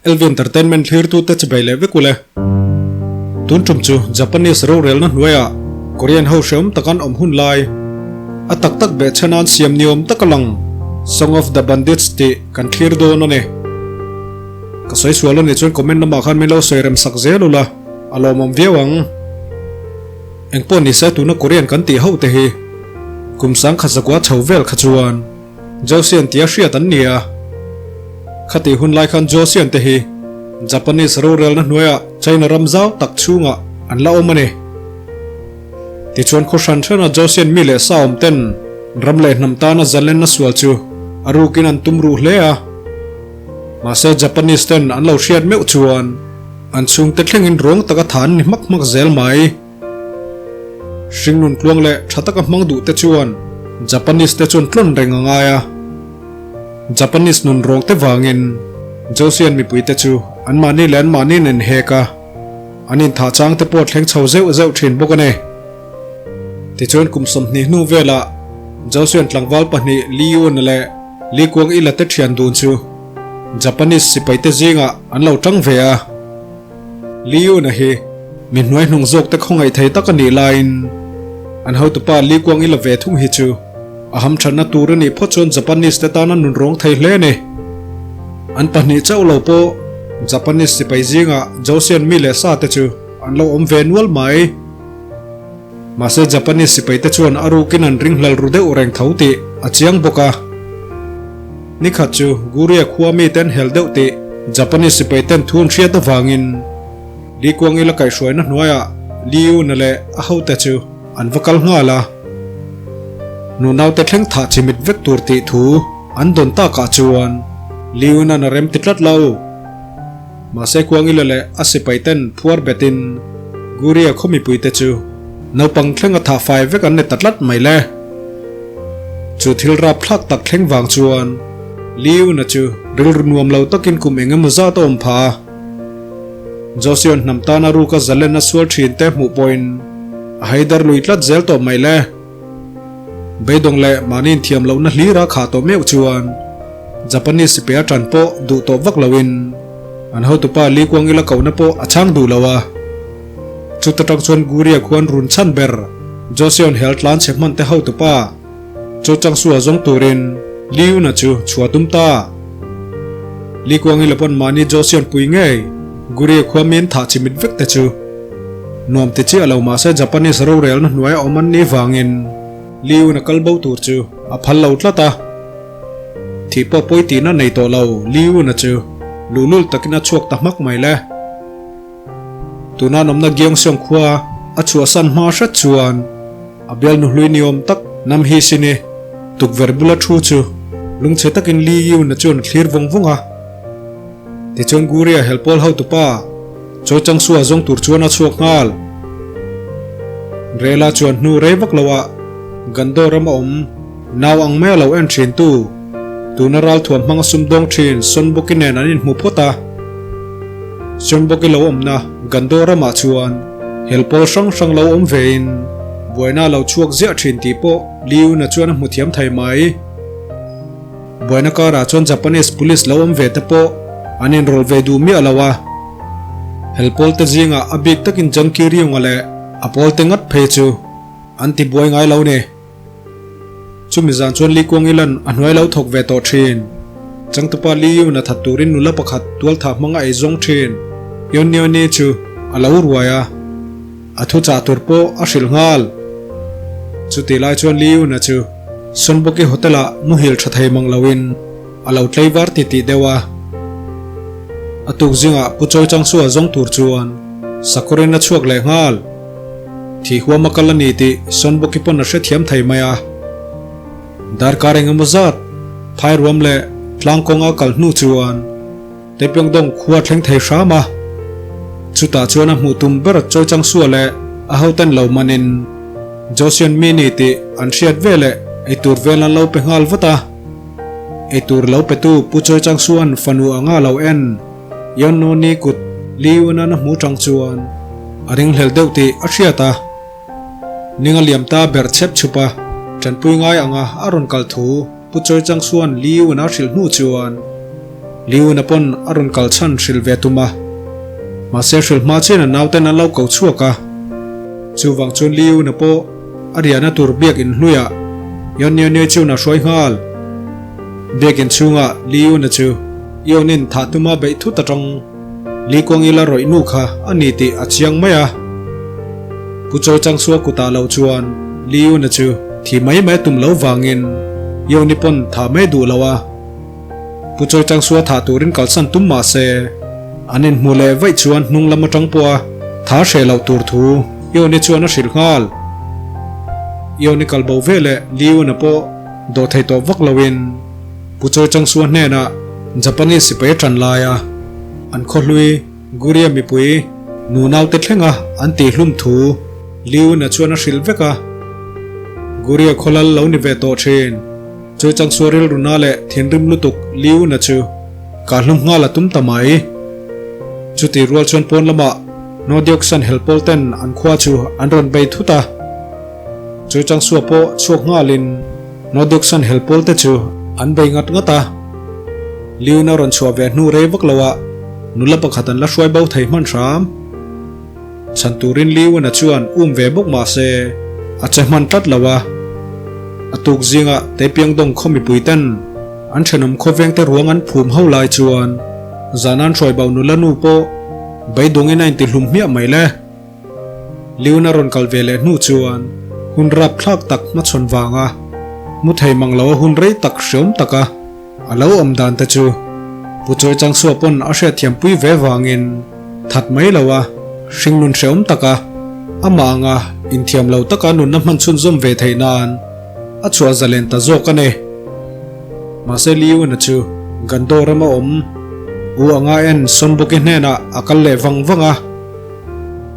LV Entertainment thlirtute chibai leh vek ule. Tun tum chu Japanese rorelna hnuaiah Korean ho hreawm tak an awm hun lai a tak tak beh chhan an siam ni awm tak a lang Song of the Bandits tih kan thlir dawn a ni. Ka sawi sual a nih chuan comment lamah khan min lo sawi rem sak zel ula a lawmawm viau ang. Engpawh nise tuna Korean kan tih ho te hi kum sangkhat zakua chho vel kha chuan Joseon tia hriat an ni a. Khatih hun lai khan Joseon te hi Japanese rorelna hnuaiah China ram zau tak chhungah an la awm a ni. Tichuan khaw hran hrana Joseon mi leh sa awm ten ram leh hnam tana zalenna sual chu a rukin an tum ruh hle a. Mahse Japanese ten an lo hriat meuh chuan an chhungte thlengin ruang taka tha an ni hmak hmak zel mai. Hringnun tluang leh tha taka hmang duh te chuan Japanese te chuan tlawn reng a ngai a. Japanese nun rawng te vangin Joseon mipui te chu anmahni leh anmahni an inhek a, an inthah chang te pawh thleng chho zeuh zeuh thin bawk a ni. Tichuan kum 20 hnu velah Joseon tlangval pahnih Lee Yun leh Lee Kuang Ila te thian dun chu Japanese sipai te zingah an lo tang ve a. Liuna hi mi hnuai hnung zawk te khawngaih thei tak a nih laiin an hotupa Li Kuang i la ve thung hi chu a hamthatna tur a nih phawt chuan Japanese te tan a nun rawng thei hle a ni. An pahnih chauh lo pawh Japanese sipai zingah Joseon mi leh sa te chu an lo awm ve nual mai. Mahse Japanese sipai te chuan a rukin an ringhlel ru deuh reng tho tih a chiang bawk a. Nikhat chu Guria khua mite an hel deuh tih Japanese sipai ten thu an hriat avangin Li Kuangila kaihhruaina hnuaiah Li Yuna leh a hote chu an va kal nghal a. Nu naute thleng thah chimit vek tur tih thu an dawn takah chuan Li Yunan a rem ti tlat lo. Mahse Kuangila leh a sipai ten phuar betin Guria khaw mipuite chu naupang thleng a thah fai vek an ni ta tlat mai le. Chu thil rap thlak tak thleng vang chuan Liuna chu rilru nuam lo takin kum eng emaw zat a awm phah a. Joseon hnam tana ruka zalen a sual thin te hmuh pawhin a haidar lui tlat zel tawh mai le. Beidawng leh mahni inthiam lohna hlira khah tawh meuh chuan Japanese sipai a tan pawh duh tawh vak loin an hotupa Li Kuangila kohna pawh a chhang duh lo a. Chuta tang chuan Guria khuan run chhan ber Joseon hel tlan chhe hman te hotupa Cho Changsu-a zawng turin Li Yuna chu chhuah tum ta. Li Kuangila pawn mahni Joseon pui ngei Guria khua min thah chimit vek te chu nuam ti chiah lo mahse Japanese rorelna hnuaia awm an nih vangin Li Yuna kal bo tur chu a phal lo tlat a. Thih pawh pawi tihna nei tawh lo Li Yuna chu luhlul takin a chhuak ta hmak mai le. Tuna nawmna Gyeongseong khua a chhuahsan hma hret chuan a bialnu hlui ni awm tak Nam Hee Sin-i tukverh bula thu chu lungchhe takin Lee Yun-a chuan a thlir vawng vawng a. Tichuan Guria helpawl hotupa Choi Chang-soo-a zawng tur chuan a chhuak nghal. Rela chuan hnu rei vak loah Gando rama awm nau ang mai a lo en thin tu tuna ralthuam hmanga sumdawng thin Sonboki nen an inhmu phawt a. Sonboki lo awmna Gando ramah chuan helpawl hrang hrang lo awm vein buaina a lo chhuak ziah thin tih pawh Liu-na chuan a hmu thiam thei mai. Buaina karah chuan Japanese police lo awm ve te pawh an inrawlh ve duh miah lo a. Helpawl te zingah a bik takin Jang Ki-ryung-a leh a pawl te ngat phei chu an ti buai ngai lo ni. Chumi zan chuan Lee Kuang Ilan a hnuai lo thawk ve tawh thin. Changtupa Lee Yun a that turin nula pakhat tualthah hmang a ei zawng thin. Yeon Yeon-i chu a lo ruai a, a thuchah tur pawh a hrilh nghal. Chutih lai chuan Lee Yun-a chu Sonboki Hotel-ah muhil tha thei mang loin a lo tlei var titih deuh a. A tuk zingah Pu Choi Chang-soo-a zawng tur chuan Sakurin a chhuak leh nghal. Thih huam a kal a ni tih Sonboki pawn a hrethiam thei mai a. Darkar eng emaw zat Phairuam leh Tlangkawnga kal hnu chuan Taepyeongdong khua thleng thei hram a. Chutah chuan a hmuh tum ber Choi Chang-soo leh a hoten lo manin Joseon mi ni tih an hriat veleh eitur vel an lo pe nghal vat a. Eitur lo petu Pu Choi Chang-soo-a'n fanu anga lo en. Yeon-no-ni kut Lee Yun-a'n a hmu tang chuan a ringhlel deuh tih a hriat a. Ning a liam ta ber chhep chhup a, tanpui ngai anga a rawn kal thu Pu Choi Chang-soo-a'n Lee Yun-a hrilh hnu chuan. Liuna pawn a rawn kal chhan hrilh ve tum a. Mahse hrilh hma chian a nauten an lo ko chhuak a. Chuvang chuan Liuna pawh a riahna tur biakinn hluiah Yeon Yeon chuan a hruai nghal. Biakinn chhungah Liuna chu Yeonin thah tuma beih thut atang Li Kuang ila rawih nu kha a ni tih a chiang mai a. Pu Chawi Changsua kutah lo chuan Li Yuna chu thi mai mai a tum lo vangin Yeoni pawn thah mai duh lo a. Pu Chawi Changsua thah turin kalsan tum mah se an inhmu leh vaih chuan hnung lam atang pawha tha hreh loh tur thu Yeoni chuan a hrilh nghal. Yeoni kal bo ve leh Li Yuna pawh dawh thei tawh vak loin Pu Chawi Changsua hnenah Japanese sipai a tan laia an khawhlui Guria mipui nunaute thlenga an tihhlum thu Liuna chuan a hrilh vek a. Guria khawlal lo ni ve tawh thin. Chawi Changsua rilruna leh thinrim lutuk Liuna chu kahhlum nghal a tum ta mai. Chutih rual chuan pawn lamah Nodioksan helpawl ten an khua chu an rawn bei thut a. Chawi Changsua pawh chhuak nghalin Noduksan helpawl te chu an bei ngat ngat a, Liuna rawn chhuah ve hnu rei vak lo ah nula pakhat an la hruai bo thei hman hram. Chhan turin Liuna chuan um ve bawk mah se a che hman tlat lo a. A tuk zingah Teipiangdawng khaw mipui ten an thenawm khawveng te ruang an phum ho lai chuan zan an hruai bo nula nu pawh beidawngin a intihlum hmiah mai le. Liuna rawn kal ve leh hnu chuan hun rapthlak tak hmachhawn vanga mu thei mang lo a hun rei tak hreawm taka a lo awm dan te chu Pu Chawi Changsua pawn a hriatthiam pui ve vangin that mai lo a hringnun hreawm taka amah anga inthiam lo taka nunna hman chhunzawm ve theih nan a chhuah zalen ta zawk a ni. Mahse Liuna chu Gando rama awm U anga en Sonbuki hnenah a kal leh vang vang a.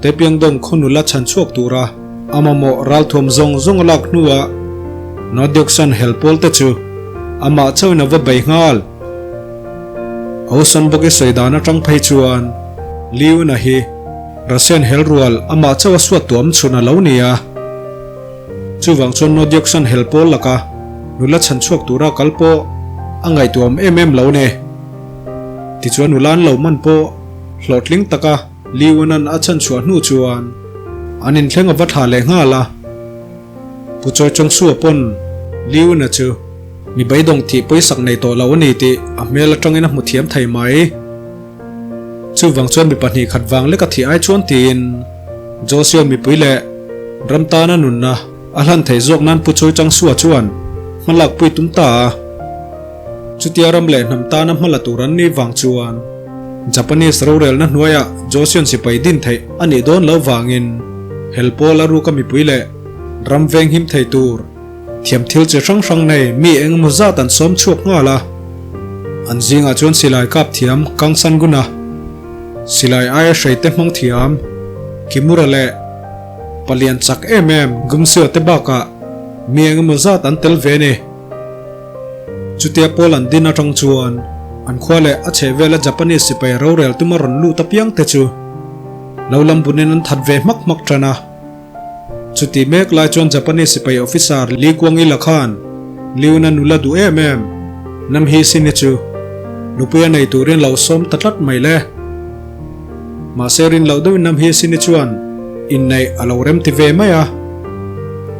Taepiangdong khaw nula chhan chhuak tura a mamawh ralthuam zawng zawng a lak hnuah Nodyeoksan hel pawl te chu amah chauhin a va bei nghal. Osan bawk i sawi dan atang phei chuan Liuna hi Russian hel rual amah chauh a suat tuam chhun a lo ni a. Chuvang chuan Nodyeoksan hel pawl laka nula chhan chhuak tura kal pawh a ngaihtuam em em lo ni. Tichuan nula an lo man pawh Hlawhtling taka Liuanan a chhan chhuah hnu chuan an inthleng a va thla leh nghal a. Pu Chawi Chawngsua pawn Liuana chu mi beidawng thih pawisak nei tawh lo a ni tih a hmel atangin a hmu thiam thei mai. Chuvang chuan mi pahnih khat vang lek a thih ai chuan tiin Joshua mipui leh ram tana nunna a hlan thei zawk nan Pu Chawi Changsua chuan hmalakpui tum ta a. Chutia ram leh hnam tana hma la tur an nih vang chuan Japanese rorelna hnuaiah Joseon sipai din theih a nih dawn lo vangin hel pawl a ruka mipui leh ram veng him thei tur thiam thil chi hrang hrang nei mi eng emaw zat an sawm chhuak nghal a. An zingah chuan silai kap thiam Kang San-gun-a, silai aia hreite hmang thiam Kimura leh palian chak em em Gumseo te bakah mi eng emaw zat an tel ve a ni. Chutia pawl an din atang chuan an khua leh a chhehvela Japanese sipai rorel tuma rawn lut apiang te chu lo lam bunin an that ve hmak hmak tan a. Chuti mek lai chuan Japanese sipai officer Li Kuangila khan Liuna nula duh em em Nam Hi Sini chu nupui a nei turin lo sawm ta tlat mai le. Mahse rin loh deuhin Nam Hi Sini chuan inneih a lo rem ti ve mai a.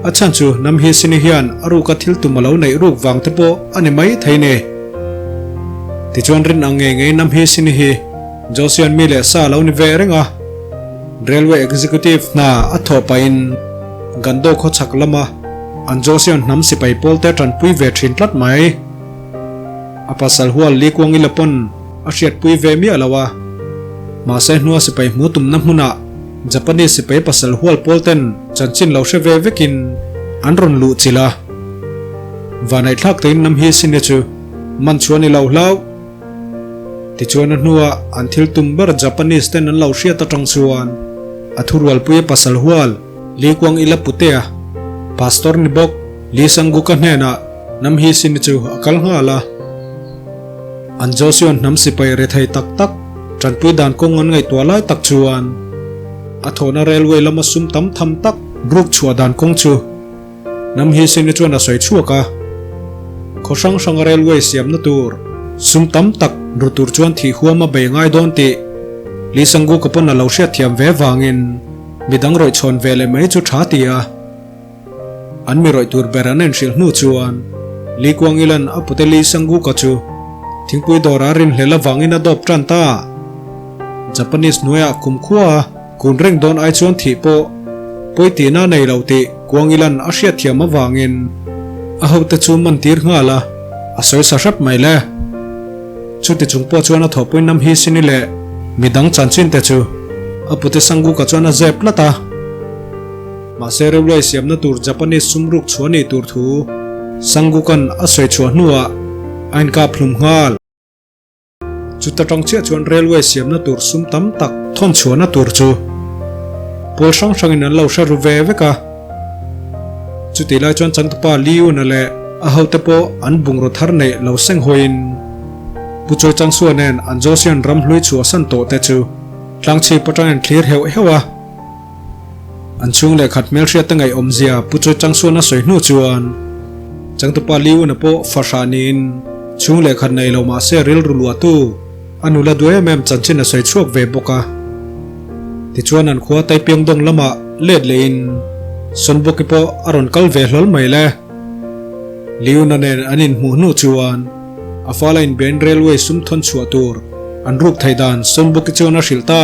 A chhan chu Nam Hi Sini hian a ruka thil tum a lo neih ruk vang te pawh a ni mai thei ni. Tichuan rin ang ngei ngei Nam Hi Sini hi Joseon mi leh sa a lo ni ve reng a. Railway Executive hna a thawh pahin Gando khawchhak lama an Joseon hnam sipai pawlte tanpui ve thin tlat mai. A pasal hual Li Kuangila pawn A hriatpui ve miah lo a. Mahse hnua sipai hmu tumna hmunah Japanese sipai pasal hual pawl ten chanchin lo hre ve vekin an rawn luh chilh a. Vanaihthlak tein Nam Hi Sine chu man chuan i lo hlau. Tichuan a hnua an thil tum ber Japanese ten an lo hriat atang chuan a thurualpuia pasal hual Li Kuang Ila Putea, Pastor ni bawk Li Sangguka hnenah Nam Hi Sine chu a kal nghal a. An Joseon hnam sipai rethei tak tak tanpui dan kawng an ngaihtuah lai tak chuan a thawhna railway lama sum tam tham tak ruk chhuah dan kawng chu Nam Hi Sini chuan a sawi chhuak a. Khaw hrang hranga railway siamna tur sum tam tak Ru tur chuan thih huam a bei ngai dawn tih Lee Sanguk-a pawn a lo hriatthiam ve vangin midang rawih chhawn ve leh mai chu tha ti a. An mi rawih tur ber an enhrilh hnu chuan Lee Kuang Ilan a pute Lee Sanguk-a chu thingpui dawrah rinhlel avangin a dawp tan ta. Japanese hnuaiah kumkhua a kun reng dawn ai chuan thih pawh pawi tihna a nei lo tih Kuang Ilan a hriatthiam avangin a hote chu man tir nghal a, a sawi sa hrep mai le. Chuti chung pawh chuan a thawhpui nam hi Sini leh midang chanchin te chu a pute Sanguk-a chuan a zep tlat a. Mahse railway siamna tur Japanese sumruk chhuah nih tur thu Sanguk-a'n a sawi chhuah hnuah a inkap hlum nghal. Chuta tang chiah chuan railway siamna tur sum tam tak thawn chhuahna tur chu pawl hrang hrangin an lo hre ru ve vek a. Chutih lai chuan changtupa Li Yun-a leh a hote pawh an bungraw thar neih lo seng hawiin Pu Choi Chang-sua nen an Joseon ram hlui chhuahsan tawh te chu tlangchhip atangin thlir heuh heuh a. An chhung leh khat hmelhriat te ngaihawmzia Pu Choi Chang-suan a sawi hnu chuan Changtupa Li Una pawh fahrah niin chhung leh khat nei lo mah se rilru luahtu a nula duai em em chanchin a sawi chhuak ve bawk a. Tichuan an khua Taipyongdong lamah let lehin Sonboki pawh a rawn kal ve hlawl mai le. Li Una nen an inhmuh hnu chuan a fala inbein railway sum thawn chhuah tur an ruk theih dan Sonboki chuan a hrilh ta.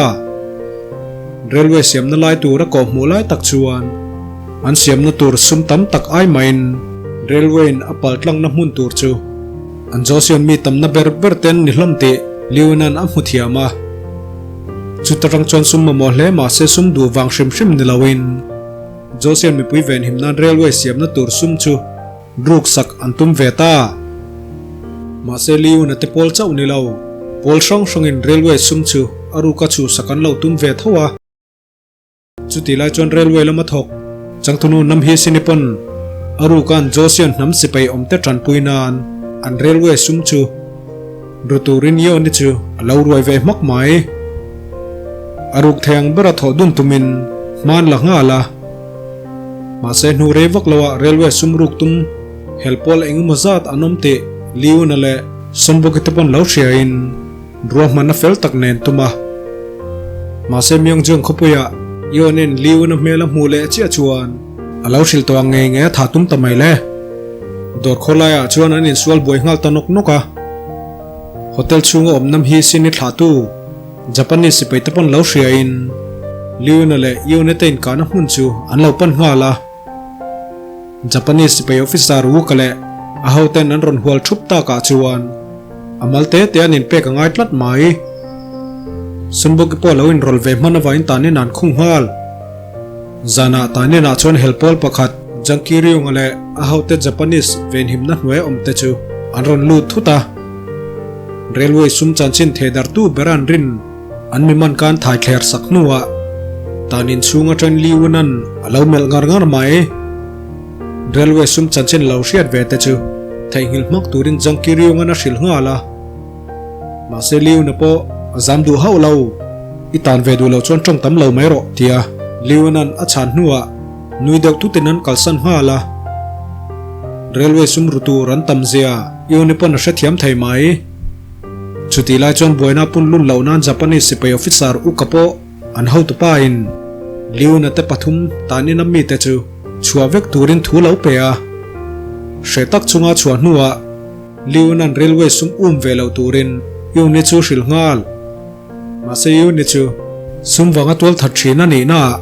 Railway siamna lai tur a kawh hmuh lai tak chuan an siamna tur sum tam tak ai mahin railway in a pal tlangna hmun tur chu an Joseon mi tamna ber ber ten ni hlawm tih Liunan a hmu thiam a. Chuta tang chuan sum mamawh hle mahse sum duh vang hrim hrim ni loin Joseon mipui venhim nan railway siamna tur sum chu ruk sak an tum ve ta. Mahse Liuna te pawl chauh ni lo, pawl hrang hrangin railway sum chu a ruka chhuhsak an lo tum ve tho a. Chutih lai chuan railway lama thawk changtunu Namhi Sinipawn a ruka'n Joseon hnam sipai awmte tanpui nan an railway sum chu ru turin Yeon-i chu a lo ruai ve hmak mai. A ruk thei ang bera thawh dun tumin hman la nghal a. Mahse hnu rei vak loah railway sum ruk tum Hel pawl engemaw zat an awm tih Liuna leh Sawmbuki te pawn lo hriain ruahmanna fel tak nen tum a. Mahse Myeongjeong khawpuiah Yeonin Liuna hmel a hmuh leh chiah chuan a lo hrilh tawh ang ngei ngei a tha tum ta mai le. Dawr khawlaiah chuan an insual buai nghal ta nawk nawk a. Hotel chhunga awm nam hi Sini thlahtu Japanese sipai te pawn lo hriain Liuna leh Yeone te inkahna hmun chu an lo pan nghal a. Japanese sipai officer Wuka leh a hoten an rawn hual thup takah chuan a mal te te an inpek a ngai tlat mai. Sunbuki pawh lo inrawlh ve hman avangin Tanin an khung nghal. Zanah Tanin-ah chuan helpawl pakhat Jang Ki-ryung-a leh a hote Japanese venhimna hnuai awmte chu an rawn lut thut a. Railway sum chanchin thehdartu ber an rin. An mi man kan thai thler sak hnuah tan inchhung atang Li Wunan a lo melh ngar ngar mai. Railway sum chanchin lo hriat ve te chu theihnghilh hmak turin Zhang Ki-ryung-an a hrilh nghal a. Mahse Li Wuna pawh a zam duh hauh lo. I tan ve duh loh chuan tawng tam lo mai rawh tia Li Wunan a chhan hnuah nui deuh tutin an kalsan nghal a. Railway sum ru tur an tam zia I Wuni pawn a hrethiam thei mai. Chutih lai chuan buaina pun lun loh nan Japanese sipai officer Uka pawh an hotupa in Liuna te pathum tan in a mite chu chhuah vek turin thu lo pe a. Hreh tak chunga chhuah hnuah Liuna'n railway sum um ve lo turin Yuni chu hrilh nghal. Mahse Yuni chu sum vanga tual that thin a nihna ah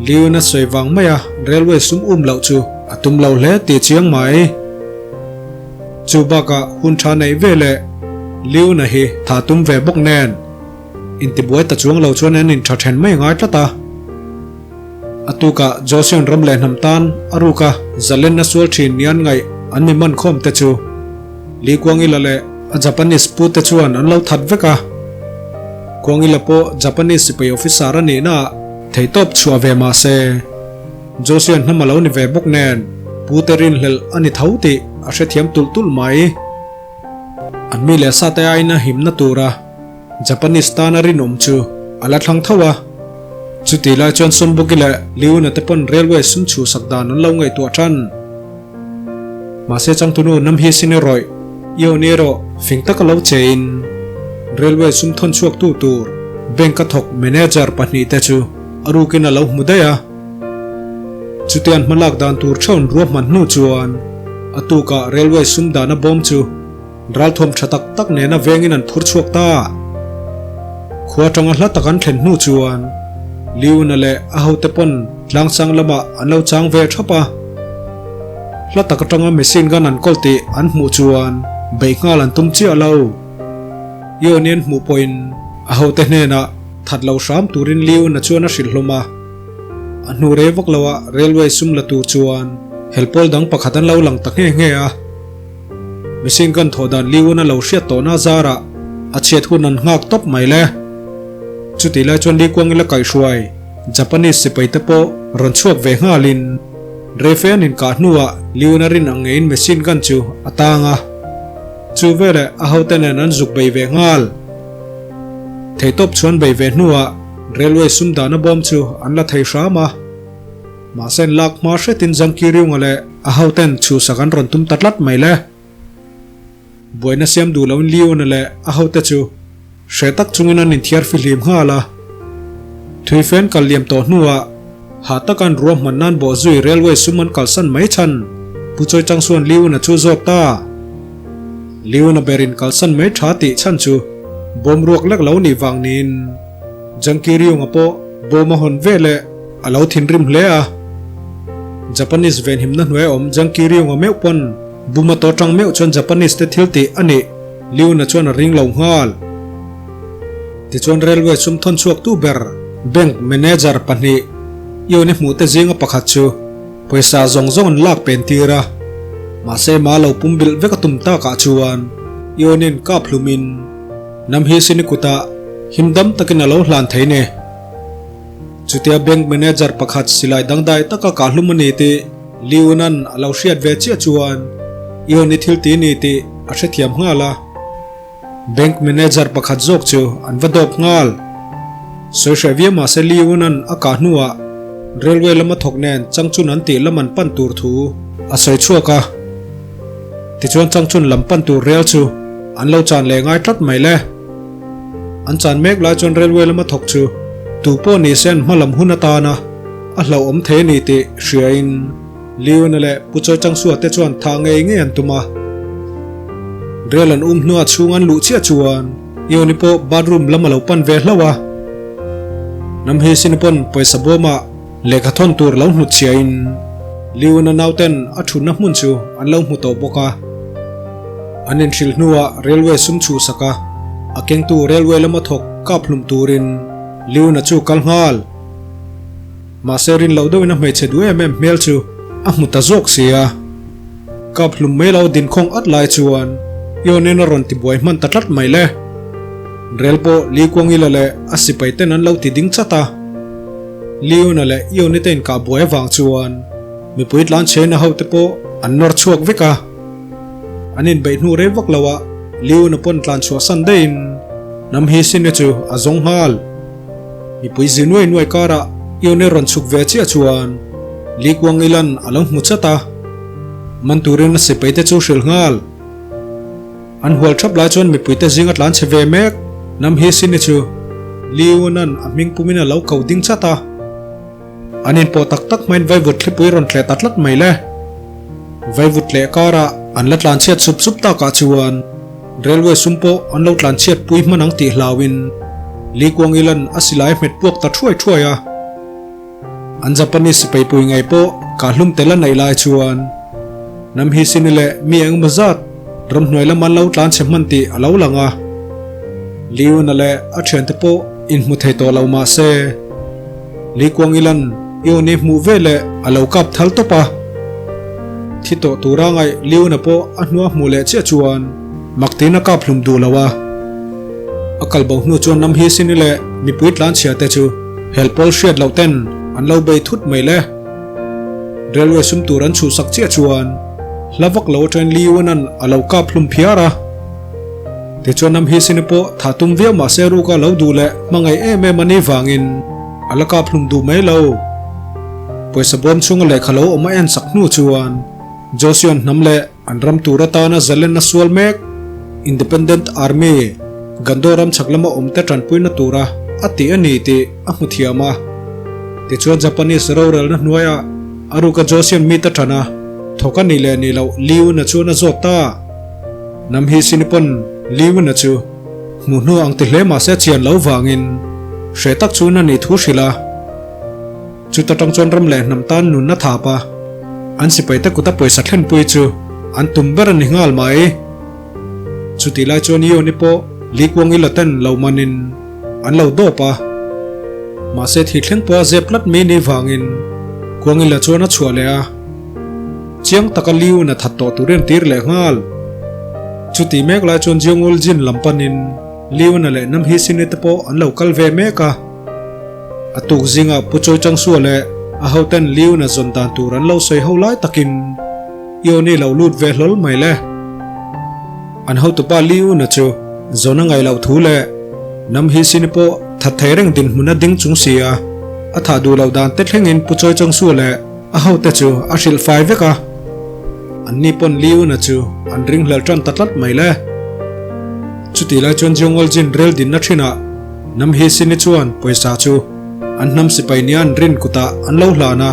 Liuna sawi vang maia railway sum um loh chu a tum lo hle tih chiang mai. Chu bakah hun tha neih ve leh Liuna hi tha tum ve bawk nen intibuai ta chuang lo chuan an intha then mai ngai tlat a. A tukah Joseon ram leh hnam tan a ruk a, zalenna sual thin ni an ngaih an mi man khawm te chu Li Kuangila leh a Japanese pu te chuan an lo that vek a. Kuangila pawh Japanese sipai officer a nihna ah theihtawp chhuah ve mah se Joseon hnam a lo ni ve bawk nen pu te rinhlelh a ni tho tih a hrethiam tulh tulh mai. An mi leh sa te aiin a himna tura Japanese tana rinawm chu a la thlang tho a. Chutih lai chuan Sonbuki leh Liuna te pawn railway sum chhuhsak dan an lo ngaihtuah tan. Mahse changtunu Namhi Sini rawih Ion erawh fing taka lo chein. Railway sum thawn chhuaktu tur bank a thawk manager pahnihte chu a rukin a lo hmu daih a. Chutiang hmalak dan tur theuh ruahman hnu chuan a tukah railway sum dahna bawm chu ralthuam tha tak tak nena vengin an phur chhuak ta. Khua atanga hla tak an thlen hnu chuan Liuna leh a hote pawn tlangsang lamah an lo chang ve thap a. Hla tak atanga machine gun an kawl tih an hmuh chuan beih nghal an tum chiah lo. Ionian hmuh pawhin a hote hnenah that lo hram turin Liuna chuan a hrilh hlawm a. A hnu rei vak loah railway sum la tur chuan helpawl dang pakhat an lo lang ta nghe nghe a. Machine gun thawh dan Liuna lo hriat tawhna zarah a chhiat hun an nghak tawp mai le. Chutih lai chuan Likuangila kaihhruai Japanese sipai te pawh rawn chhuak ve nghalin Refe an inkah hnuah Liuna rin ang ngeiin machine gun chu a tang a. Chu veleh a hote nen an zuk bei ve nghal. Theihtawp chuan bei ve hnuah railway sum dahna bawm chu an la thei hram a. Mahse an lak hma hretin Zangkiriunga leh a hoten chhuhsak an rawn tum ta tlat mai le. Buaina siam duh loin Leona leh a hote chu hreh tak chungin an inthiar fihlim nghal a. Thuifen kal liam tawh hnuah hah taka an ruahman nan bawh zui railway sum an kalsan mai chhan Pu Chawi Chang chuan Leona chu zawt ta. Leona berin kalsan mai tha tih chhan chu bawm ruak lek lo nih vang niin Jangkiriunga pawh bawm a hawn veleh a lo thinrim hle a. Japanese venhimna hnuai awm Jangkiriunga meuh pawn Buma tawh tang meuh chuan Japanese te thil tih a nih Liuna chuan a ring lo nghal. Tichuan railway sum thawn chhuak tu ber bank manager pahnih Ione hmuh te zinga pakhat chu pawisa zawng zawng an lak pen tir a. Mahse ma lo pum bilh vek a tum takah chuan Ione'n kap hlumin Nam hi Sini kutah him dam takin a lo hlan thei ni. Chutia bank manager pakhat silai dangdai taka kah hlum a ni tih Liunan a lo hriat ve chiah chuan Ion i thil ti ni tih a hrethiam nghal a. Bank manager pakhat zawk chu an va dawp nghal. Sawi hreh viau mah se Liunan a kah hnuah railway lama thawk nen Changchun an tih lam an pan tur thu a sawi chhuak a. Tichuan Changchun lam pan tur rel chu an lo chan leh ngai tlat mai le. An chan mek lai chuan railway lama thawk chu tu pawh ni se an hma lam hun atana a hlauhawm thei a ni tih hriain Leona leh Pu Chawi Changsua te chuan thah ngei ngei an tum a. Rail an um hnuah chhung an luh chiah chuan Ioni pawh bathroom lam a lo pan ve hlauh a. Namhi Sini pawn pawisa bawmah lehkha thawn tur lo hnut chhiain Leona nauten a thutna hmun chu an lo hmu tawh bawk a. An inhrilh hnuah railway sum chhuhsak a, a kengtu railway lama thawk kap hlum turin Leona chu kal nghal. Mahse rin loh deuhin a hmeichhe duh em em hmel chu a hmu ta zawk si a. Kap hlum mai lo dinkhawng at lai chuan Ionin a rawn tibuai hman ta tlat mai le. Rel pawh Li Kuangila leh a sipai ten an lo ti ding chat a. Liuna leh Ioni te inkah buai avang chuan mipui tlanchheina ho te pawh an nawr chhuak vek a. An inbeih hnu rei vak lo ah Liuna pawn tlan chhuah san daihin Nam Hi Sine chu a zawng nghal. Mipui zi nuai nuai karah Ione rawn chhuk ve chiah chuan Li Kuangilan a lo hmu chat a, man turin a sipai te chu hrilh nghal. An hual thap lai chuan mipui te zinga tlan chhe ve mek Nam Hi Sini chu Li Yunan a hming pumin a lo ko ding chat a. An inpawh tak tak hmain vaivut thlipui rawn tleh ta tlat mai le. Vaivut tleh karah an la tlan chhiat sup sup takah chuan railway sum pawh an lo tlan chhiat pui hman ang tih hlauin Li Kuangilan a silai hmet puak ta thuai thuai a. An Japanese sipai pui ngei pawh kah hlum tel a neih lai chuan Namhi Sini leh mi engemaw zat Ramhnuai lam an lo tlan chhe hman tih a lo lang a, Liuna leh a thiante pawh inhmu thei tawh lo mah se, Li Kuangilan Ioni hmuh ve leh a lo kap thal tawp a. Thi tawh tura ngaih Liuna pawh a hnua hmuh leh chiah chuan mak tiin a kap hlum duh lo a. A kal bo hnu chuan Namhi Sini leh mipui tlanchhia te chu helpawl hriat loh ten an lo bei thut mai le. Railway sum tur an chhuhsak chiah chuan hla vak lo atangin Li Yuan-a'n a lo kap hlum phiar a. Tichuan Nam Hi Sini pawh thah tum viau mah se ruka lo duh leh hmangaih em em a nih vangin a la kap hlum duh mai lo. Pawisa bawm chhunga lehkha lo awm a en sak hnu chuan Joseon hnam leh an ram tur atana zalenna sual mek Independent Army. Gando ram chhak lama awmte tanpuina tura a tih a ni tih a hmu thiam a. Tichuan Japanese rorelna hnuaiah a ruka Joseon mite tan a thawk a nih leh nih loh Liu-na chuan a zawt ta. Nam hi Sinipawn Liu-na chu hmuh hnu ang ti hle mahse chian lo vangin hreh tak chuan a nih thu hrilh a. Chuta tang chuan ram leh hnam tan nunna thap a, an sipaite kuta pawisa thlenpui chu an tum ber a ni nghal mai. Chutih lai chuan Ioni pawh Likuang ila ten lo manin an lo dawp a, mahse thih thleng pawha zep tlat mai ni vangin Kuangila chuan a chhuah leh a, chiang taka Liun a that tawh tur en tir leh nghal. Chutih mek lai chuan Jiangul Jin lam panin Liuna leh Namhisini te pawh an lo kal ve mek a. A tuk zingah Pu Choi Changsua leh a hoten Liuna zawn dan tur an lo sawi ho lai takin Ioni lo lut ve hlawl mai le. An hotupa Liuna chu zawn a ngaih loh thu leh Nam hi sini pawh that thei reng dinhmun a ding chung si a, a thah duh loh dan te thlengin Pu Choi Changsua leh a hote chu a hrilh fai vek a. Anni pawn Liuna chu an ringhlel tan ta tlat mai le. Chutih lai chuan Jeongoljin rel dinna thinah Hnam hi Sini chuan pawisa chu an hnam sipai nia an rin kutah an lo hlan a.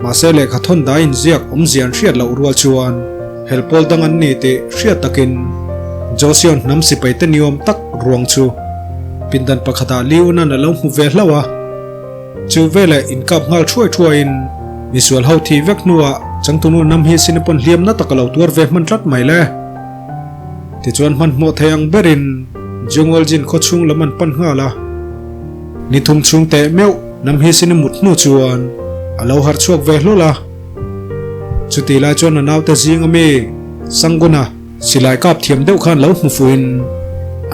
Mahse lehkha thawn dai inziak awmzia an hriat loh rual chuan hel pawl dang an ni tih hriat takin Joseon hnam sipaite niawm tak ruang chu pindan pakhatah Liunan a lo hmu ve hlauh a. Chu veleh inkap nghal thuai thuaiin misual ho thih vek hnuah changtunu hnam hi Sini pawn hliamna tak a lo tuar ve hman tlat mai le. Tichuan hmanhmawh thei ang berin Jungwaljin khaw chhung lam an pan nghal a. Ni thum chhung teh meuh hnam hi sin i mut hnu chuan a lo harh chhuak ve hlawl a. Chutih lai chuan a naute zing ami Sanguna silai kap thiam deuh khan lo hmu fuhin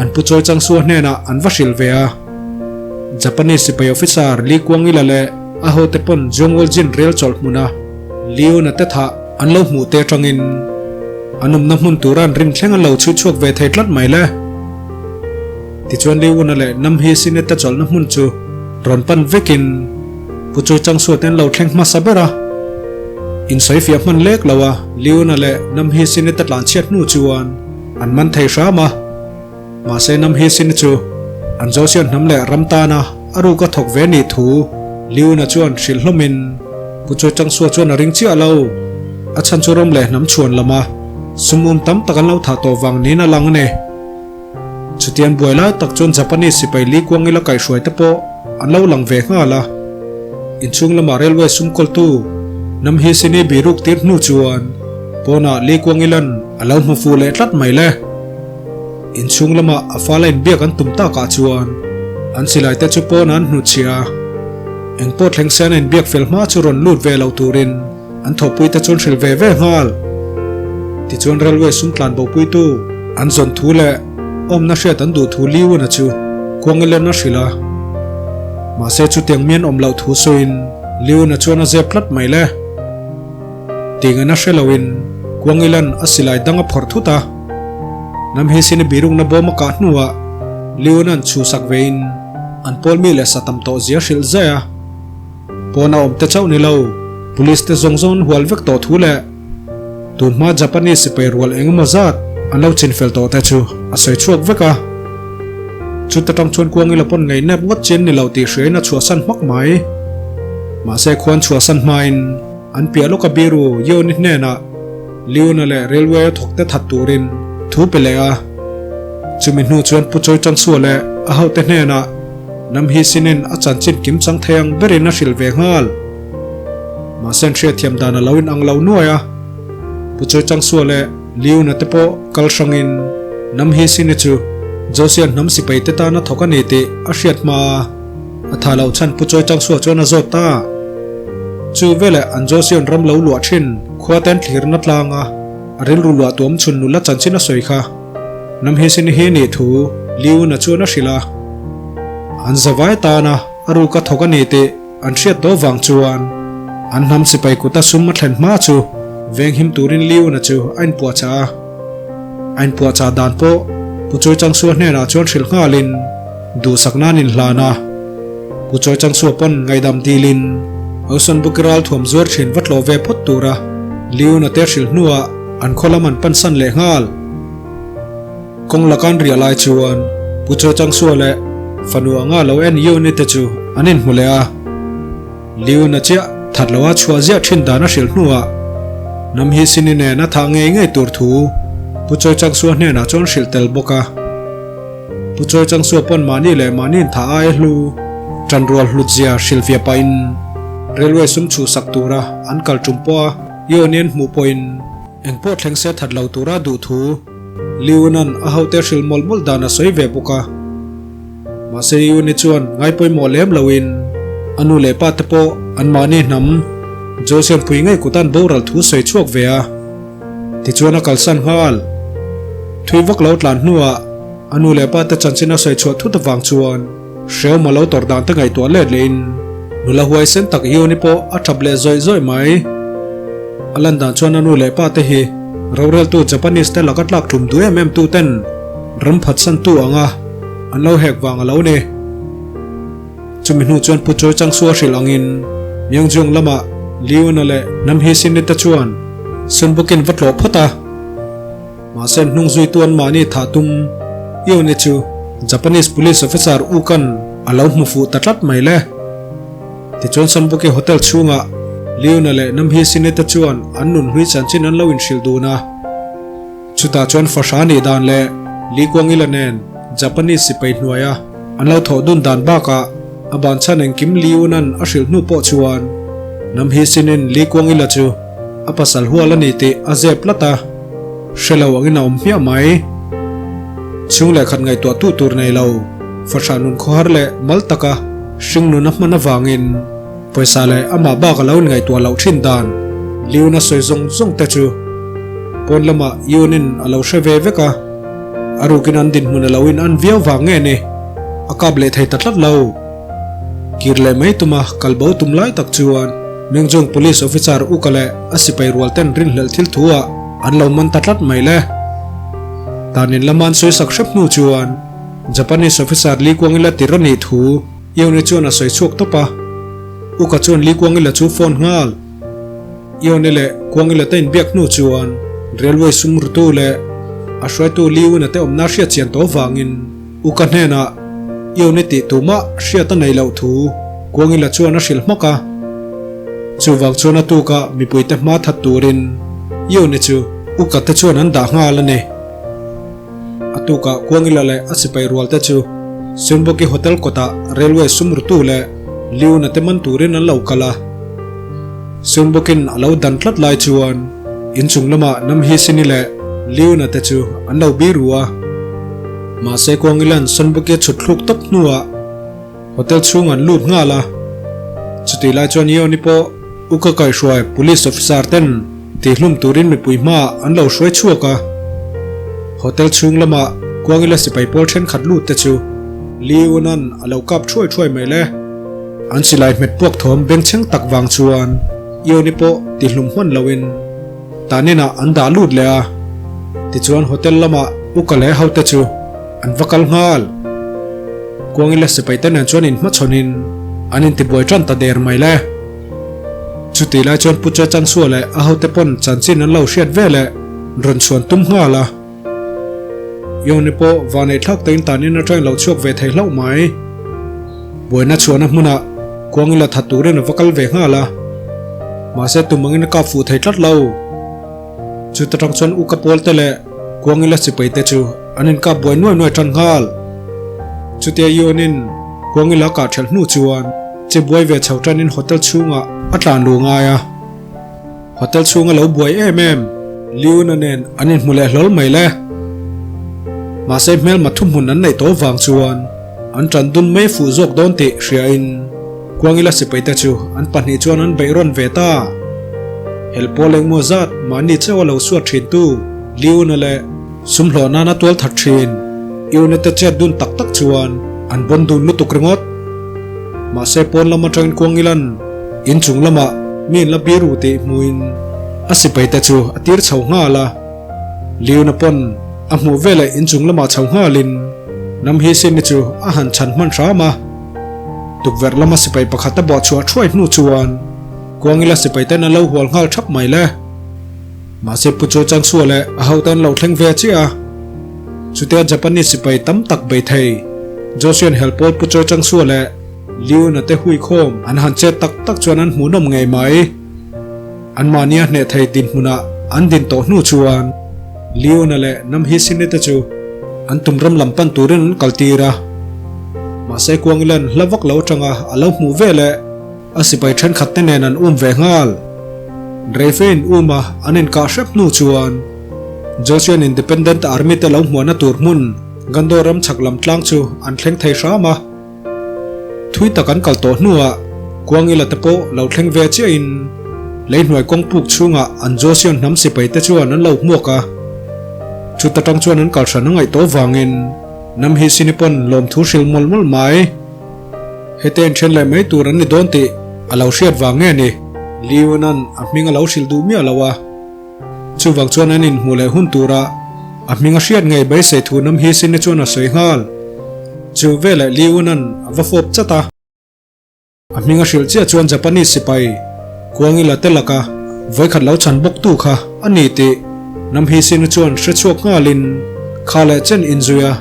an pu Choi Changsua hnenah an va hrilh ve a. Japanese sipai officer Lee Kuangila leh a hote pawn Jungwaljin rel chawlh hmuna Leona te thah an lo hmuh te atangin an awmna hmun tura an rin thleng an lo chhui chhuak ve thei tlat mai le. Tichuan Leona leh Nam hi Sinete chawlhna hmun chu rawn pan vekin Pu Choi Changsua te an lo thleng hmasa ber a. Insawi fiah hman lek lo a Leona leh Nam hi Sinete tlan chhiat hnu chuan an man thei hram a. Mahse hnam hi sin chu an Joseon hnam leh ram tana a ruk a thawk ve nih thu Liuna chuan hrilh hlawmin Pu Choi Changsua chuan a ring chiah lo. A chhan chu ram leh hnam chhuan lama sum um tam tak an lo thah tawh vang niin a lang a ni. Chutian buai lai tak chuan Japanese sipai Li Kuangila kaihhruai te pawh an lo lang ve nghal a. Inchhung lama railway sum kawltu Nam Hi Sini biruk tir hnu chuan pawnah Li Kuangilan a lo hmu fuh leh tlat mai le. Inchhung lama a fala inbiak an tum takah chuan an silai te chu pawn an hnutchhiah a, engpawh thleng se an inbiak fel hma chu rawn lut ve lo turin an thawhpui te chuan hrilh ve ve nghal. Tichuan railway sum tlan bopuitu an zawn thu leh awmna hriat an duh thu Liuna chu Kuangilen a hrilh a, mahse chutiang mian awm loh thu sawiin Liuna chuan a zep tlat mai le. Tingana hre loin Kuangilan a silai dang a phawrh thut a. Hnam hi sin i birukna bawm a kah hnuah Leonan chhuhsak vein an pawl mi leh sa tam tawh zia hrilh zai a. Pawn a awm te chauh ni lo, Police te zawng zawng an hual vek tawh thu leh tun hma Japanese sipai rual eng emaw zat an lo chinfel tawh te chu a sawi chhuak vek a. Chuta tang chuan Kuangila pawn ngeinep ngawt chian ni lo tih hriain a chhuahsan hmak mai. Mahse khuan chhuahsan hmain an piah lawka biru Yeoni hnenah Leona leh Railway a thawk te that turin thu pe leh a. Chumi hnu chuan Pu Choi Changsua leh a hote hnenah Nam Hi Sinin a chanchin kim chang thei ang berin a hrilh ve nghal. Mahse an hriatthiam dan a lo inang lo nuai a. Pu Choi Changsua leh Leona te pawh kal hrangin Nam Hi Sini chu Joseon hnam sipai te tana thawk a ni tih a hriat hma a. A tha loh chhan Pu Choi Changsua chuan a zawt ta. Chu veleh an Joseon ram lo luah thin khua ten thlirna tlanga a rilru luah tuam chhun nula chanchin a sawi kha. Hnam hi sin hi nih thu Liuna chuan a hrilh a. An zavai tana a ruka thawk a ni tih an hriat tawh vang chuan an hnam sipai kuta sum a thlen hma chu venghim turin Liuna chu a inpuahchah a. A inpuahchah dan pawh Pu Choi Changsua hnenah chuan hrilh nghalin duhsak nan inhlan a. Pu Choi Changsua pawn ngaihdam dilin Ocean Bukki ral thuam zuar thin va tlawh ve phawt tura Liuna te hrilh hnuah an khaw lam an pansan leh nghal. Kawng laka an riah lai chuan Pu Chaw Changsua leh fanu anga lo en Yoni te chu an inhmu leh a. Liuna chiah that loa chhuah ziah thin dan a hrilh hnuah Nam hi Sini nen a thah ngei ngei tur thu Pu Chawi Changsua hnenah chuan hrilh tel bawk a. Pu Chawi Changsua pawn mahni leh mahni inthah aia hlu tanrual hlut zia hrilhfiah pahin railway sum chhuhsak tura an kal tum pawha Yoni an hmuh pawhin Engpawh thleng se that lo tura duh thu Liuna'n a hote hrilh mawlh mawlh dan a sawi ve bawk a. Mahse Yuni chuan ngai pawimawh lem loin a nu leh pa te pawh anmahni hnam Josian pui ngei kutan boral thu sawi chhuak ve a. Tichuan a kalsan nghal. Thui vak lo tlan hnuah a nu leh pa te chanchin a sawi chhuah thut avang chuan Hreawm a lo tawrh dan te ngaihtuah let lehin nula huaisen tak Yuni pawh a thap leh zawih zawih mai. A lan dan chuan a nu leh pa te hi roreltu Japanese te laka tlak tum duh em em tu ten ram phatsantu anga an lo hek vang a lo ni. Chumi hnu chuan Pu Choi Chang Sua hrilh angin Myeongjong lamah Liuna leh Nam Hee Sin-i te chuan Sunbukin va tlawh phawt a. Mahse hnung zuitu an mahni thah tum Ione chu Japanese police officer U Kan a lo hmu fuh ta tlat mai le. Tichuan Sunbuki hotel chhungah Liuna leh Nam Hee Sin-i te chuan an nun hlui chanchin an lo inhrilh dun a. Chutah chuan Fahra nih dan leh Li Kuangila nen Japanese sipai hnuaia an lo thawh dun dan bakah a ban chhan engkim Li Unan a hrilh hnu pawh chuan Nam Hee Sin-in Li Kuangila chu a pasal hual a ni tih a zep tlat a, hre lo angin a awm hmiah mai. Chhung leh khat ngaihtuah tu tur nei lo, Fahra nun khawhar leh mal taka hring nun a hman avangin Pawisa leh amah bak a lo inngaihtuah loh thin dan Liun a sawi zawng zawng te chu pawn lamah Yunin a lo hre ve vek a, a rukin an dinhmun a lo in an viau vang nge ni, a kap leh thei ta tlat lo. Kir leh mai tuma kal bo tum lai tak chuan Myeongjong Police Officer Uka leh a sipai rual ten rinhlelh thil thu ah an lo man ta tlat mai le. Tanin lama an sawi sak hrep hnu chuan Japanese Officer Lee Kwang-ila tir a nih thu Ione chuan a sawi chhuak tawp a, Uka chuan Li Kuangila chu phone nghal. Ione leh Kuangila te inbiak hnu chuan railway sum rutu leh a hruaitu Li Una te awmna hriat chian tawh vangin Uka hnenah Ione tih tumah hriat a nei loh thu Kuangila chuan a hrilh hmak a. Chuvang chuan a tukah mipuite hma that turin Ione chu Uka te chuan an dah nghal a ni. A tukah Kuangila leh a sipai rual te chu Sunboki Hotel kawtah railway sum rutu leh Liuna te man turin an lo kal a. Sunbokin a lo dan tlat lai chuan inchung lamah Namhisini leh Liuna te chu an lo biru a. Mahse Kuangila'n Sunboki a chhut thluk tawp hnuah Hotel chhung an lut nghal a. Chutih lai chuan Yoni pawh Uka kaihhruai Police Officer ten Tihlum turin mipui hmaah an lo hruai chhuak a, hotel chhung lamah Kuangila sipai pawl thenkhat lut te chu Li Unan a lo kap thuai thuai mai le. An silai hmet puak thawm bengchheng tak vang chuan Ioni pawh tihlum hman loin taninah an dah lut leh a, tichuan hotel lamah Uka leh hote chu an va kal nghal. Kuangila sipai te nen chuan inhmachhawnin an intibuai tan ta der mai le. Chutih lai chuan Pu Chachangsua leh a hote pawn chanchin an lo hriat ve leh rawn chhuan tum nghal a. Yoni pawh vanei thlak takin tanin atangin lo chhuak ve thei hlauh mai. Buaina chhuahna hmunah Kuangila that turin a va kal ve nghal a. Mahse tum angin a kap fuh thei tlat lo. Chuta tang chuan Uka pawl te leh Kuangila sipai te chu an inkap buai nuai nuai tan nghal. Chutia Yonin Kuangila kah thelh hnu chuan Che buai ve chho tanin hotel chhungah a tlan lu ngai a. Hotel chhunga lo buai em em Liuna nen an inhmu leh hlawl mai le. Mahse hmelma thuhmun an neih tawh vang chuan an tan dun mai fuh zawk dawn tih hriain Kuangila sipaite chu an pahnih chuan an beih rawn ve ta. Hel pawl engmaw zat mahni chauh a lo suat thintu Liuna leh Sum hlawh nana tual that thin. Unit te chet dun tak tak chuan an bawn dun lutuk ringawt. Mahse pawn lam atangin Kuangilan inchung lamah mi in la biru tih hmuin a sipai te chu a tir chho nghal a. Liuna pawn a hmuh veleh inchung lamah chho nghalin Namhisini chu a han chhan hman hram a. Tukverh lama sipai pakhat a bawh chhuah thuai hnu chuan Kuangila sipai ten an lo hual nghal thap mai le. Mahse Pu Chaw Changsua leh a hote an lo thleng ve chiah a. Chutia Japanese sipai tam tak bei thei Joseon hel pawl Pu Choi Chang-sua leh Liu Na te hui khawm an han chet tak tak chuan an hmuhnawm ngei mai. Anmahnia hneh thei dinhmunah an din tawh hnu chuan Liu Na leh Nam Hi Sini te chu an tum ram lam pan turin an kal tir a. Mahse Kuangilan hla vak lo atanga a lo hmuh ve leh a sipai thenkhat te nen an um ve nghal. Reifein um a an inkah hrep hnu chuan Joseon Independent Army te lo hmuahna tur hmun Gando ram chhak lam tlang chu an thleng thei hram a. Thui tak an kal tawh hnuah Kuangila te pawh lo thleng ve chiahin lei hnuai kawng puk chhungah an Joseon hnam sipai te chuan an lo hmuak a. Chuta tang chuan an kal hran a ngaih tawh vangin Nam hi Sini pawn lawmthu hrilh mawlh mawlh mai. Hete in then leh mai tur an ni dawn tih a lo hriat vang nge ni? Liunan a hming a lo hrilh duh miah lo a. Chuvang chuan an inhmuh leh hun tura a hming a hriat ngei beisei thu Nam Hi Sini chuan a sawi nghal. Chu veleh Liunan a va fawp chat a. A hming a hrilh chiah chuan Japanese sipai Kuangila te laka vawikhat lo chhan bawk tu kha a ni tih Nam Hi Sini chuan hre chhuak nghalin kha leh chen inzui a,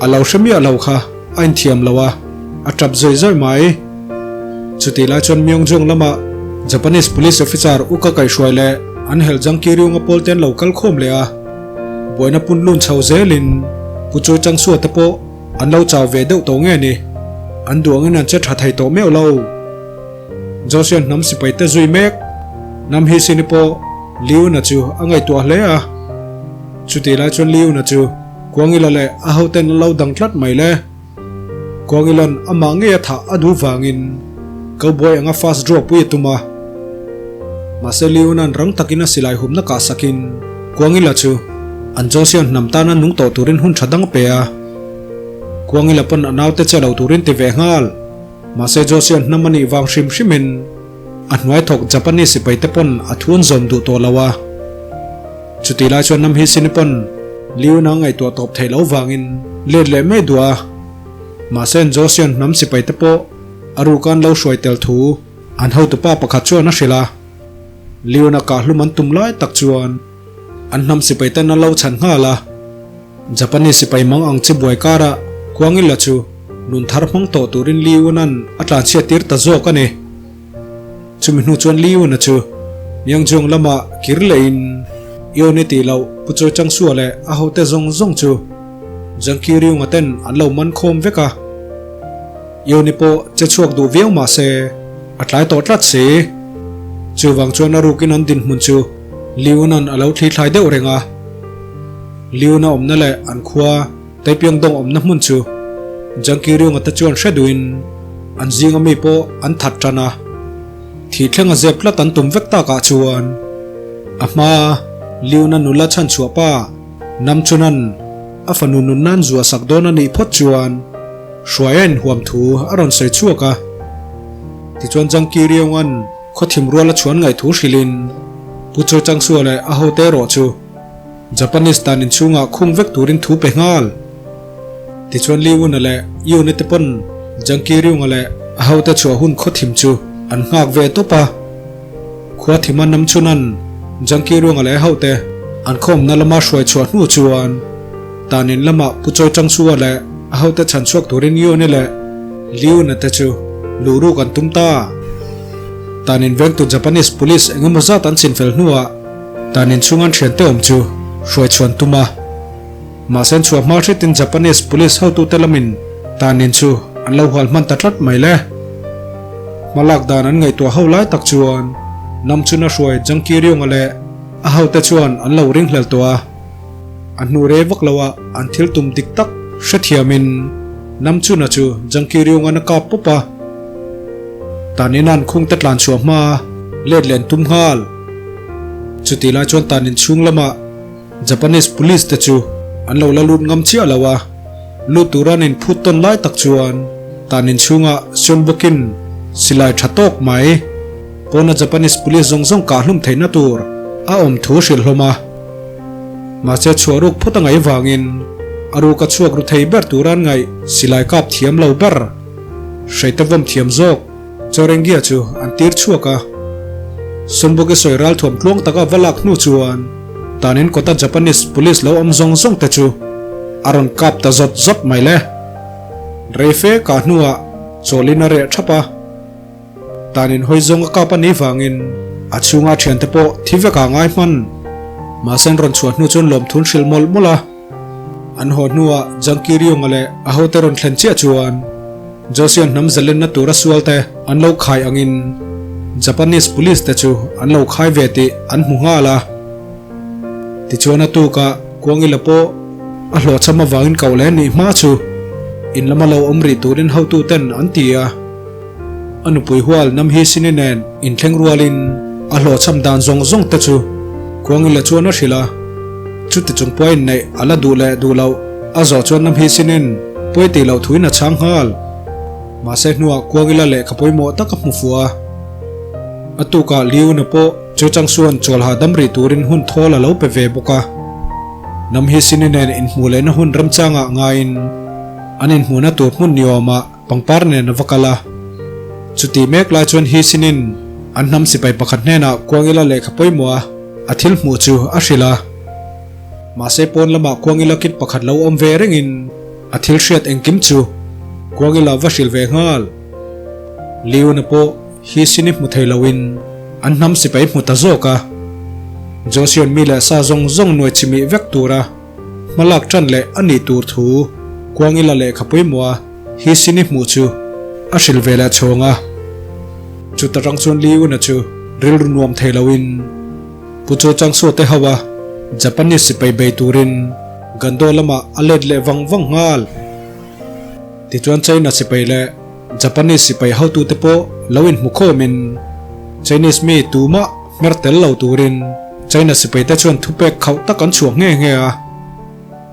a lo hre miah lo kha a inthiam lo a, a tap zawih zawih mai. Chutih lai chuan Myeongjong lama Japanese police officer Uka kaihhruai leh an hel Jang Ki-ryung-a pawl te an lo kal khawm leh a, buaina pun lun chho zelin Pu Choi Chang-sua te pawh an lo chau ve deuh tawh nge ni, an duh angin an che tha thei tawh meuh lo. Joseon hnam sipai te zui mek Nam Hee-sin-i pawh Liu-na chu a ngaihtuah hle a, chutih lai chuan Liu-na chu Kuangila leh a hoten a lo dang tlat mai le. Kuangilan amah ngei a thah a duh vangin Cowboy anga fast draw pui a tum a. Mahse Leona'n rang takin a silai humna kah sakin Kuangila chu an Joseon hnam tana nung tawh turin hun tha dang a pe a. Kuangila pawn a naute che lo turin ti ve nghal. Mahse Joseon hnam a nih vang hrim hrimin a hnuai thawk Japanese sipai te pawn a thu an zawm duh tawh lo a. Chutih lai chuan Namhi Sini pawn Liuna ngaihtuah tawp theih loh vangin let leh mai duh a. Mahse Joseon hnam sipai te pawh a rukan lo hruai tel thu an hotupa pakhat chuan a hrilh a. Liuna kahhlum an tum lai tak chuan an hnam sipai ten an lo chhan nghal a. Japanese sipai mang ang chi buai karah Kuangila chu nun thar hmang tawh turin Liuna'n a tlanchhiat tir ta zawk a ni. Chumi hnu chuan Liuna chu Myeongjong lamah kir lehin Ione tih loh Pu Choi Chang-sua leh a hote zawng zawng chu Jang Ki-ryung-a ten an lo man khawm vek a. Ione pawh che chhuak duh viau mah se a tlai tawh tlat si. Chuvang chuan a rukin an dinhmun chu Liuna'n a lo thlithlai deuh reng a. Liuna awmna leh an khua Taipyongdong awmna hmun chu Jang Ki-ryung-a te chuan hre duhin an zinga mi pawh an that tan a, thih thleng a zep tlat an tum vek takah chuan a hma Liuna nula chhanchhuah pa Nam Chunan a fanu nun nan zuah sak dawn a nih phawt chuan hruai a inhuam thu a rawn sawi chhuak a. Tichuan Jang Ki-ryung-a'n khawthim rual a chhuan ngaih thu hrilhin Pu Choi Chang-sua leh a hote erawh chu Japanese tan inchhungah khung vek turin thu pe nghal. Tichuan Li Wuna leh Yune te pawn Jang Ki-ryung-a leh a hote chhuah hun khaw thim chu an nghak ve tawp a. Khua thima nam chunan Jang Ki-ryung-a leh a hote an khawmna lama hruai chhuah hnu chuan tan in lamah Pu Choi Chang-soo-a leh a hote chhan chhuak turin Yune leh Li Wuna te chu luh ruk an tum ta. Tan in vengtu Japanese police engemaw zat an chinfel hnuah Tan inchhung an thiante awm chu hruai chhuan tum a. Mahse an chhuah hma hretin Japanese police hotute lamin tan in chu an lo hual hman ta tlat mai le. Hmalak dan an ngaihtuah ho lai tak chuan Nam chun a hruai Jang Ki-ryung-a leh a hote chuan an lo ringhlel tawh a. A hnu rei vak loah an thil tum dik tak hrethiamin Nam chuna chu Jang Ki-ryung-a'n a kap pawp a. Tan in an khungte tlan chhuah hma let len tum nghal. Chutih lai chuan tan inchhung lamah Japanese police te chu an lo la lut ngam chiah lo a, lut tura an inphut tawn lai tak chuan tan inchhungah Seonbok-in silai tha tawk mai pawna Japanese police zawng zawng kah hlum theihna tur a awm thu a hrilh hlawm a. Mahse chhuah ruk phawt a ngaih vangin a ruka chhuak ru thei ber tura an ngaih silai kap thiam lo ber hreite vawm thiam zawk Chawrengia chu an tir chhuak a, Sunbuki sawi ralthuam tluang taka va lak hnu chuan tanin kawta Japanese police lo awm zawng zawng te chu a rawn kap ta zawt zawt mai le. Rei fe kah hnuah chawlin a reh thap a. Tan in hawi zawng a kap a nih vangin a chhunga thiante pawh thi vek ah ngai hman. Mahse an rawn chhuah hnu chuan lawmthun hrilh mawlh mawlh a. An haw hnuah Jangkiriunga leh a hote rawn thlen chiah chuan Joseon hnam zalenna tura sualte an lo khai angin Japanese police te chu an lo khai ve tih an hmu nghal a. Tichuan a tukah Kuangila pawh a hlawhchham avangin koh leh nih hma chu in lama lo awm rih turin hotuten an ti a. A nupui hual Namhi Sini nen inthleng rualin a hlawhchham dan zawng zawng te chu Kuangila chuan a hrilh a. Chuti chung pawh a inneih a la duh leh duh loh a zawh chuan Namhi Sinin pawi tih loh thuin a chhang nghal. Mahse hnuah Kuangila lehkha pawimawh tak a hmu fuh a. A tukah Liuna pawh chu chang chuan chawl hahdam rih turin hun thawl a lo pe ve bawk a. Namhi Sini nen inhmuh lehna hun remchangah ngaiin an inhmuhna tur hmun niawmah Pangpar nen a va kal a. Chuti mek lai chuan Hi Sinin an hnam sipai pakhat hnenah Kuangila lehkha pawimawh a a thil hmuh chu a hrilh a. Mahse pawn lamah Kuangila kit pakhat lo awm ve rengin a thil hriat engkim chu Kuangila va hrilh ve nghal. Liuna pawh Hi Sini hmu thei loin an hnam sipai hmu ta zawk a. Joseon mi leh sa zawng zawng nuai chimih vek tura hmalak tan leh a nih tur thu Kuangila lehkha pawimawh a Hi Sini hmuh chu a hrilh ve leh chhawng a. Chuta rang chuan Li Una chu rilru nuam thei loin Pu Cho Chang Suo te ho a Japanese sipai bei turin Gando lamah a let leh vang vang nghal. Tichuan China sipai leh Japanese sipai hotute pawh lo inhmu khawmin Chinese mi tumah hmer tel lo turin China sipaite chuan thupek khauh tak an chhuah nghe nghe a.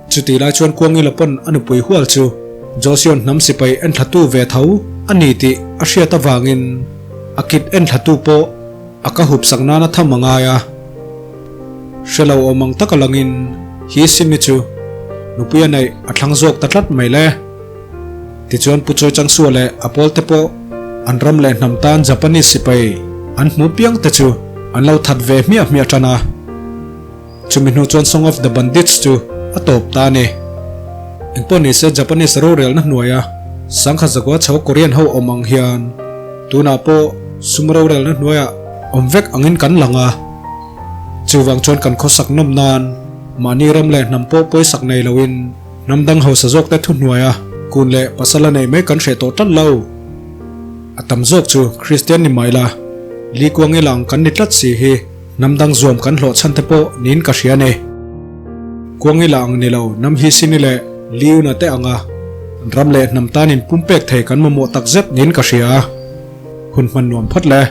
Chutih lai chuan Kuangila pawn a nupui hual chu Joseon hnam sipai enthlatu ve tho a ni tih a hriat avangin a kit enthlatu pawh a ka hup sak nana tham a ngai a. Hre lo awm ang taka langin hi Simi chu nupui a neih a thlang zawk ta tlat mai le. Tichuan Pu Choi Chang Sua leh a pawlte pawh an ram leh hnam tan Japanese sipai an hmu piang te chu an lo that ve hmiah hmiah tan a. Chumi hnu chuan Song of the Bandits chu a tawp ta a ni. Engpawh ni se Japanese rorelna hnuaia Sangha Zakua chho Korean ho awm ang hian tunah pawh sum rorelna hnuaiah awm vek angin kan lang a. Chuvang chuan kan khawsak nawm nan mahni ram leh hnam pawh pawisak nei loin hnam dang hausa zawkte thuhnuaia kun leh pasal a nei mai kan hreh tawh tlat lo. A tam zawk chu Kristian ni mai la, Li Kuang ilang kan ni tlat si hi. Hnam dang zuam kan hlawh chhan te pawh niin ka hria ni. Kuangila ang ni lo, hnam hi sini leh Liuna te anga ram leh hnam tanin pumpek thei kan mamawh tak zet niin ka hria. Hun hman nuam phawt le.